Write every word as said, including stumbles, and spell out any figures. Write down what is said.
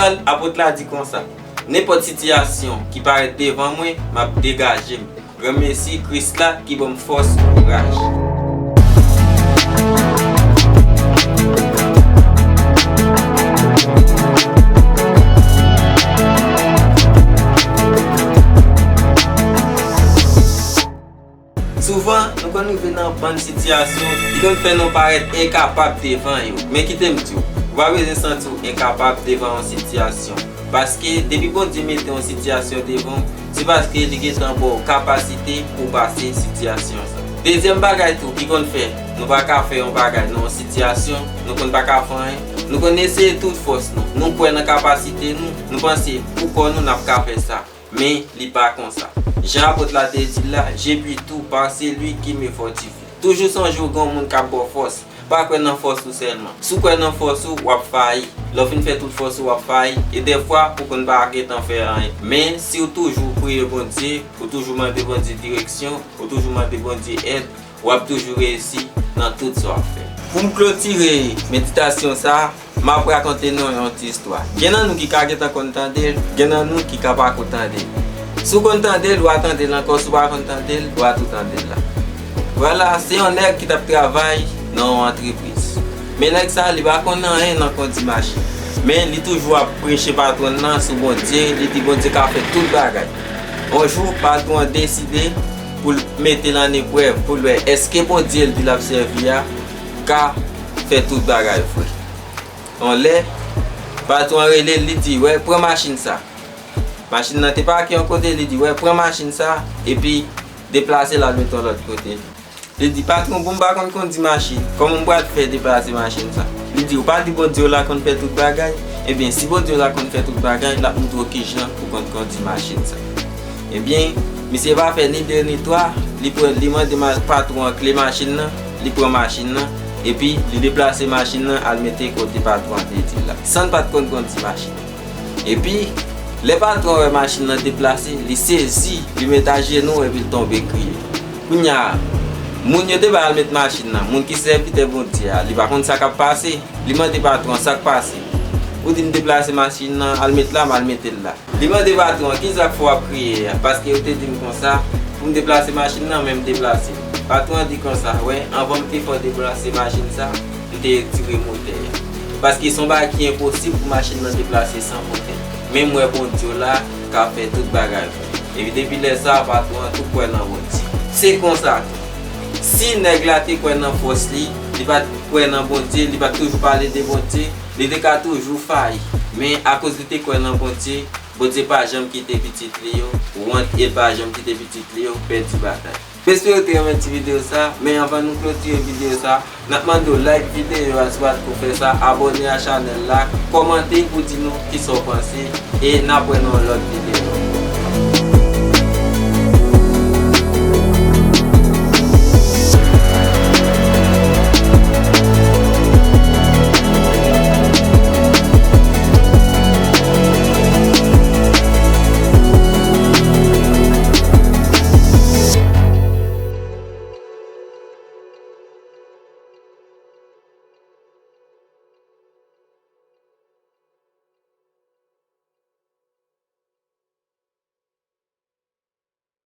Apot la di konsa, nenpòt sitiyasyon ki parèt devan mwen, m ap degaje m. Granmesi Kris la ki ban m fòs, kouraj. Souvan, nou konn rive nan bann sitiyasyon ki konn fè nou parèt enkapab devan yo. Men kite m di w, ou pa bezwen santi w enkapab devan yon sitiyasyon. Paske depi Bondye mete yon sitiyasyon devan w, se paske li gentan ba w kapasite pou w pase sitiyasyon sa. Dezyèm bagay tou ki konn fè nou pa ka fè yon bagay nan yon sitiyasyon, nou konn pa ka fè anyen, nou konn eseye tout fòs nou, nou kwè nan kapasite nou, nou panse pou kò nou n ap ka fè sa. Men li pa konsa. Jan apot la te di l la, je puis tout par celui qui me fortifie. Toujou sonje w gen yon moun k ap ba w fòs. Pa kwè nan fòs ou sèlman. Si w kwè nan fòs ou, w ap fayi. Lè w fin fè tout fòs ou, w ap fayi. E dèfwa, ou konn pa gentan fè anyen. Men, si w toujou priye Bondye, ou toujou mande Bondye direksyon, ou toujou mande Bondye èd, w ap toujou reyisi nan tout sa w ap fè. Pou m klotire meditasyon sa a, m ap rakonte nou yon ti istwa. Gen nan nou ki ka gentan konn tande l, gen nan nou ki ka pa ko tande l. Si w konn tande l, w a tande l ankò, si w pa konn tande l, w a tou tande l la. Vwala, se yon nèg ki t ap travay nan yon antrepriz. Men nèg sa, li pa konn anyen nan kondi machin. Men li toujou ap preche patwon l nan sou Bondye, li di Bondye ka fè tout bagay. Yon jou, patwon an deside pou l mete l an eprèv, pou l wè èske Bondye l di l ap sèvi a ka fè tout bagay vre. Yon lè, patwon an rele l, li di, wè, pran machin sa. Machin nan te pake yon kote, li di, wè, pran machin sa, epi deplase l al mete yon lòt kote. Li di, patwon, bon, m pa konn kondi machin. Kòman m pral fè deplase machin sa? Li di, ou pa di Bondye w la konn fè tout bagay? Ebyen, si Bondye w la konn fè tout bagay, l ap montre w kijan pou konn kondi machin sa. Ebyen, misye pa fè ni de ni twa, li pran, li mande ma-, patwon an kle machin nan, li pran machin nan, epi li deplase machin nan al mete kote patwon an te di l la, san l pa t konn kondi machin. Epi, lè patwon an wè machin nan deplase, li sezi, li met ajenou epi l tonbe kriye. Kounye a, moun yo te bay al met machin nan, moun ki sèvitè Bondye a, li pa konn sa k ap pase. Li mande patwon sa k pase. Ou di m deplase machin nan, al met la, m al mete l la. Li mande patwon an, "Ki sa k fè w ap kriye a? Paske yo te di m konsa pou m deplase machin nan, men m deplase l." Patwon an di konsa, "Wè, anvan m te fè w deplase machin sa, m te retire motè a. Paske se yon bagay ki enposib pou machin nan deplase san motè. Men m wè Bondye w la ka fè tout bagay vre." Epi depi lè sa a, patwon an tou kwè nan Bondye. Se konsa tou, si nèg la te kwè nan fòs li, li pa t kwè nan Bondye, li pa t toujou pale de Bondye, li te ka toujou fayi. Men akoz li te kwè nan Bondye, Bondye pa janm kite pitit li yo wont e l pa janm kite pitit li yo pèdi batay. M espere w te renmen ti videyo sa, men anvan nou klotire videyo sa, n ap mande w like videyo a si w pa t ko fè sa, abòne a chanèl la, kòmante pou di nou kisa w panse, e n ap wè nan yon lòt videyo.